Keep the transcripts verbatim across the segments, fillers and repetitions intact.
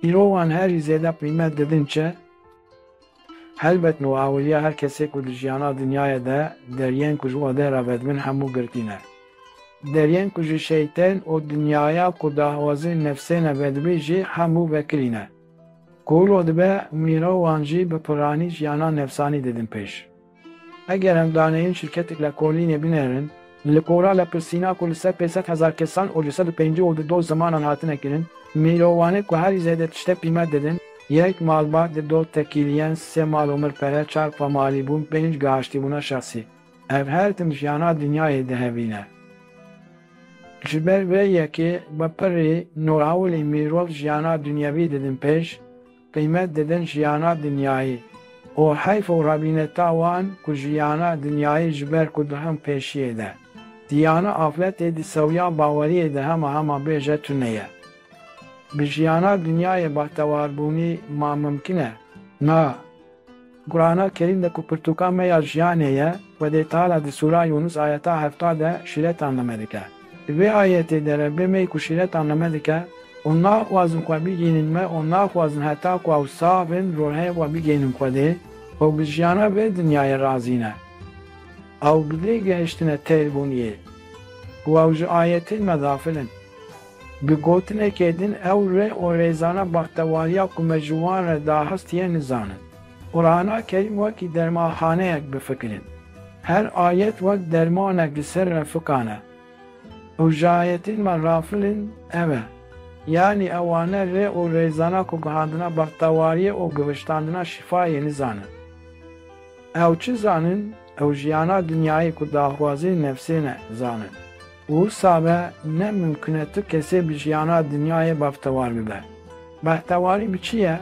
Mirovan herî zêde qîmet didin çi? Helbet nû awiliya her kesê ku di jiyana dinyayê de deriyên ku ji Xwedê re vedibin hemû girtî ne. Deriyên ku ji şeytên û dinyaya ku daxwazên nefsê ne vedibî jî hemû vekirî ne. Ku wilo dibe mirovan jî bi piranî jiyana nefsanî didin pêş. Eger em daneyên şirketek lekolînê binêrin, li kora lepirsîna ku li ser pênc sed hezar kesan û li sed û pêncî û du zemanan hatine kirin, mîrovanê ku herî zêde tiştê qîmet didin, yek malbat, dido tekîliyên, sê mal û mir pere, çar xwemalîbûn, pênc gihaştîbûna şexsî. Ev her tim jiyana dinyayê dihevîne. Ji ber vê yekê bi pirî nûrawilî mîrov jiyana dinyevî didin pêş, qîmet didin jiyana dinyayî û heyf û rebîneta wan ku jiyana dinyayî ji ber ku dihim pêşiyê de. Diyana afletê di sewiya baweriyê de hema hema bêje tune ye. Bi jiyana dinyayê behtewarbûnî ma mimkin e? Na. Qur'ana Kerîm de ku pirtûka me ya jiyanê ye, Xwedê Teala di Sûra Yûnus ayeta hefta de şîretan li me dike. Di vê ayetê de Rebbê me yê ku şîretan li me dike, û naxwazin xwe bigihînin me û naxwazin heta ku ew sax bin, ruhê xwe bigihînin Xwedê û bi jiyana vê dinyayê razî ne. Ew bi vê gihiştine têrbûniyê û ew ji ayetên me xafil in. Bi gotinekê din ew rê û rêzana bextewariya ku me ji wan re dahistiye nizanin. Qur'ana Kerîm wekî dermanxaneyek bifikirin. Her ayet wek dermanek li ser refikan e. Û ji ayetên me xafil in ev e. Yanî ewane rê û rêzana ku gihandina bextewariyê û gihiştandina şîfayê nizanin. Ew çi zanin? Ew jiyana dinyayê ku daxwazê nefsê ne zanin. Wisa be ne mimkun e tu kesê bi jiyana dinyayê bextewar bibe. Bextewarî bi çi ye?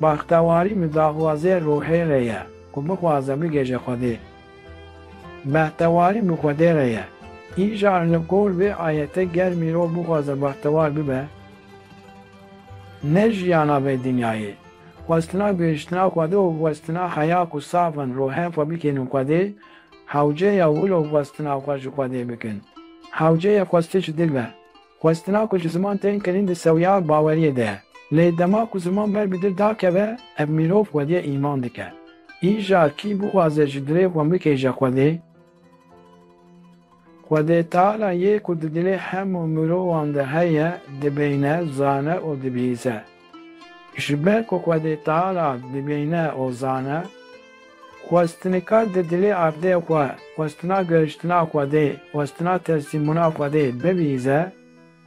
Bextewarî bi daxwazê ruhê re ye ku bixwaze bigihêje Xwedê. Bextewarî bi Xwedê re ye. Îcar li gor vê ayetê ger mirov bixwaze bextewar bibe, ne jiyana vê dinyayê, xwestina gihiştina Xwedê û xwestina heya ku sax in ruhê xwe bikênin Xwedê, hewce ye wilo xwestina xwe ji Xwedê bikin. Hewce ye xwestin ji dil be. Xwestina ku ji ziman tên kirin di sewiya baweriyê de ye. Lê dema ku ziman ber bi dil dakeve, ev mirov Xwedê îman dike. Îcar kî bixwaze ji dilê xwe bikêje Xwedê, Xwedê Teala yê ku di dilê hemû mirovan de heye, dibîne, zane û dibihîze. Ji ber ku Xwedê Teala dibîne û zane, xwestinika di dilê erdê xwe, xwestina gihiştina Xwedê, xwestina teslîmbûna Xwedê bibihîze,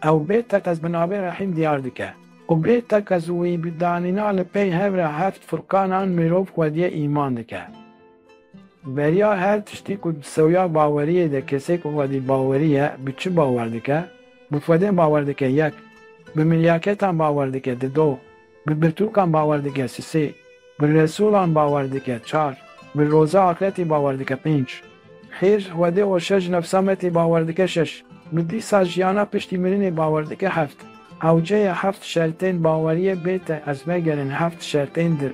ew bê teqez bi navê Rehîm diyar dike û bê teqez wî bi danîna li pey hev re heft Furqanan mirov Xwediyê îman dike. Beriya her tiştî ku di sewiya baweriyê de kesê ku Xwedî bawerî ye, bi çi bawer dike? Bi Xwedê bawer dike, yek. Bi milyaketan bawer dike, dido. Bi pirtûkan bawer dike, sisê. Bi resûlan bawer dike, çar. Bi roza axretî bawer dike, pênc. Hêj, Xwedê û şeş nefsa me tê bawer dike, şeş. Bi dîsa jiyana piştî mirinê bawer dike, heft. Hewce ye heft şertên baweriyê bê te ez vegerin heft şertên dil.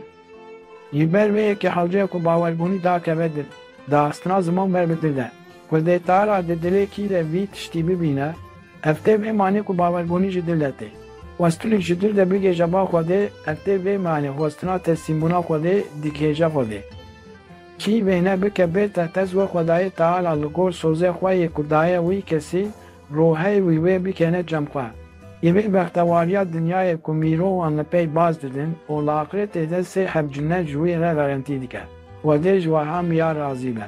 Ji ber vê yekê hewce ye ku bawerbûnî dakeve dil, daxistina ziman ber bi dil de. Xwedê Teala di dilê kî de vî tiştî bibîne, ev tê vê manê ku bawerbûnî ji dil de tê. Xwestinîk ji dil de bigihêje ba Xwedê, ev tê vê manê xwestina teslîmbûna Xwedê digihêje Xwedê. Kî vêne bike bê teqez wê Xwedayê Teala li gor sozê xwe yê ku daye wî kesî, ruhê wî wê bikene cem xwe. Ê vê bextewariya dinyayê ku mîrovan li pey baz didin û li axretê de sê heb cennet ji wî re garantî dike. Xwedê ji we hemiya razî be.